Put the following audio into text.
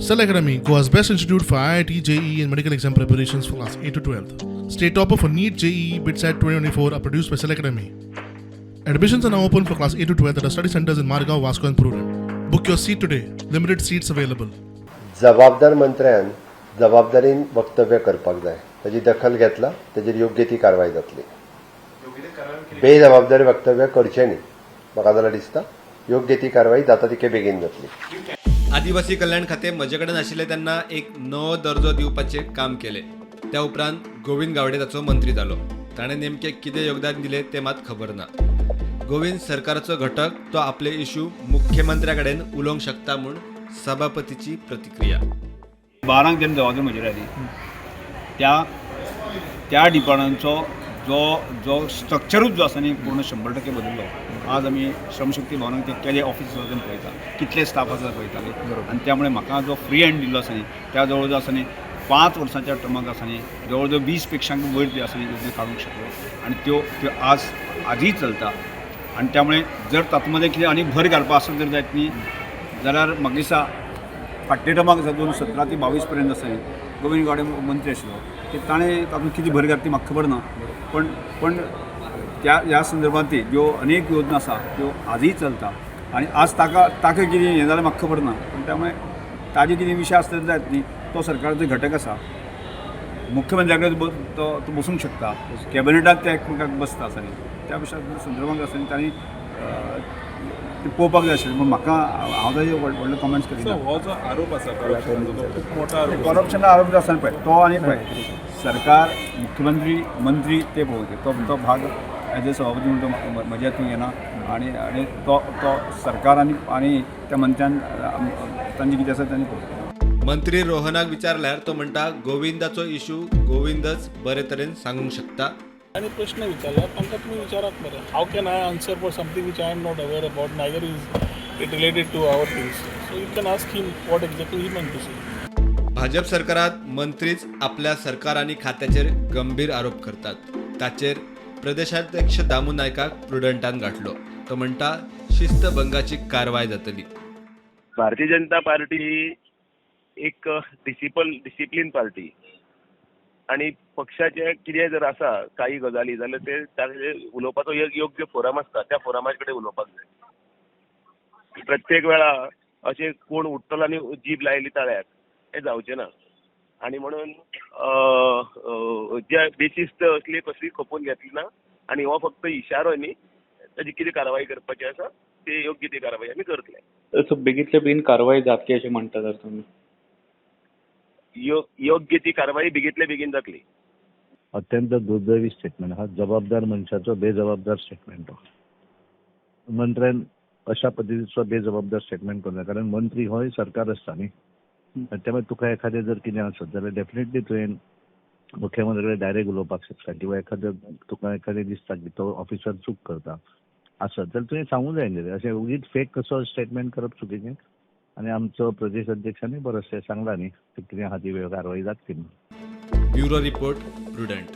Cell Academy, Goa's best institute for IIT, JEE, and medical exam preparations for class 8 to 12. State topper for NEET, JEE, BITSAT 2024 are produced by Cell Academy. Admissions are now open for class 8 to 12 at our study centers in Margao, Vasco, and Prudent. Book your seat today. Limited seats available. जबाबदार मंत्र्यान जबाबदारीन वक्तव्य करपाक जाय. ताजी दखल घेतला, ताजेर योग्य ती कारवाय जातली. बेजबाबदारी वक्तव्य करचें न्ही. म्हाका जाल्यार दिसता योग्य ती कारवाय जाता तितके बेगीन जातली. आदिवासी कल्याण खातें म्हजे कडेन आशिल्लें तेन्ना एक नवो दर्जो दिवपाचें काम केलें. त्या उपरांत गोविंद गावडे ताचो मंत्री जालो. ताणें नेमकें कितें योगदान दिलें तें मात खबर ना. गोविंद सरकाराचो घटक, तो आपले इशू मुख्यमंत्र्या कडेन उलोवंक शकता म्हूण सभापतीची प्रतिक्रिया. 12क जेन्ना जबाबदारी म्हजेर आयली, त्या त्या डिपार्टमेंटाचो जो जो स्ट्रक्चरूच जो आसा न्ही, पूर्ण 100% बदल्लो. आज आमी श्रमशक्ती भवनाक ते केले ऑफीस आसा तें पळयता, कितले स्टाफ आसा पळयताले आनी त्यामुळे म्हाका जो फ्री हँड दिल्लो आसा न्ही, त्या जवळ जवळ आसा न्ही 5 वर्सांच्या टर्माक आसा न्ही, जवळ जवळ 20 पेक्षांक वयर त्यो आसा न्ही योजना काडूंक शकलो आनी त्यो त्यो आज आजूय चलता. आनी त्यामुळे जर तातूंत मदें कितें आनी भर घालपा आसत जर जायत न्ही जाल्यार म्हाका दिसता फाटल्या टर्माक आसा 2017 ते 22 पर्यंत आसा न्ही, गोविंद गावडे मंत्री आशिल्लो की ताणें तातूंत कितें भर घातली म्हाका खबर ना, पण पण त्या ह्या संदर्भात ती ज्यो अनेक योजना आसा त्यो आजूय चलता आनी आज ताका ताका कितें हें जालें म्हाका खबर ना. पूण त्यामुळे ताजे कितें विशय आसले जायत न्ही, तो सरकाराचो घटक आसा, मुख्यमंत्र्या कडेन तो तो बसूंक शकता, कॅबिनेटाक ते एकमेकाक बसता आसा न्ही. त्या विशया संदर्भात आसा न्ही, तांणी ते पळोवपाक जाय आशिल्लें. पूण म्हाका हांव ताजे व्हडले कॉमेंट्स करिना. हो जो आरोप आसा करप्शनाचो, तो खूब मोठो आरोप आसा. करप्शना आरोप आसतना पळय तो आनी पळय सरकार, मुख्यमंत्री, मंत्री ते पळोवचे. तो तो भाग एज अ सभापती म्हणून तो म्हज्या हातून येना आनी आनी तो तो सरकार आनी आनी त्या मंत्र्यान तांचे कितें आसा तांणी पळोवचें. मंत्री रोहनाक विचारल्यार तो म्हणटा, गोविंदाचो इशू गोविंदच बरे तरेन सांगूंक शकता. आनी प्रश्न विचारला तांकां तुमी विचारात मरे. How can I answer for something which I am not aware about, neither is it related to our things? So you can ask him what exactly he meant to say. Bhajap सरकारात मंत्रीच आपल्या सरकार आनी खात्याचेर गंभीर आरोप करतात, ताचेर प्रदेशाध्यक्ष दामू नायकाक प्रुडंटान गाठलो. तो म्हणटा, शिस्तभंगाची कारवाय जातली. भारतीय जनता पार्टी ही एक डिसिप्लीन पार्टी आणि पक्षाचे कितें जर आसा काही गजाली जाल्यार ते ताजे उलोवपाचो एक योग्य फोरम आसता, त्या फोरमा कडेन उलोवपाक जाय. प्रत्येक वेळा अशें कोण उठ्ठलो आनी जीब लायली ताळ्याक, हें जावचें ना. आनी म्हणून जे बेशिस्त असली कसली खपोवन घेतली ना आनी हो फक्त इशारो न्ही, ताजी कितें कारवाय करपाची आसा ती योग्य ती कारवाय आमी करतले. सो बेगीतले बेगीन कारवाय जातली अशें म्हणटा तर तुमी? योग्य ती कारवाई बेगीतले बेगीन जातली. अत्यंत दुर्दैवी स्टेटमेंट हा. जबाबदार मनशाचो बेजबाबदार स्टेटमेंट हो. मंत्र्यान अशा पद्दतीचो बेजबाबदार स्टेटमेंट करूं, कारण मंत्री होय सरकार आसता न्ही. आनी त्यामुळे तुका एखादें जर कितें आसत जाल्यार डेफिनेटली तुवें मुख्यमंत्री कडेन डायरेक्ट उलोवपाक शकता किंवा एखादें तुका एखादें दिसता की तो ऑफिसर चूक करता आसत जाल्यार तुवें सांगूं जाय न्ही रे. अशें ओगीच फेक कसो स्टेटमेंट करप चुकीचें. आनी आमचो प्रदेश अध्यक्षांनी बरोचशें सांगलां न्ही, कितें आहा ती कारवाय जातली म्हणून. Bureau report, prudent.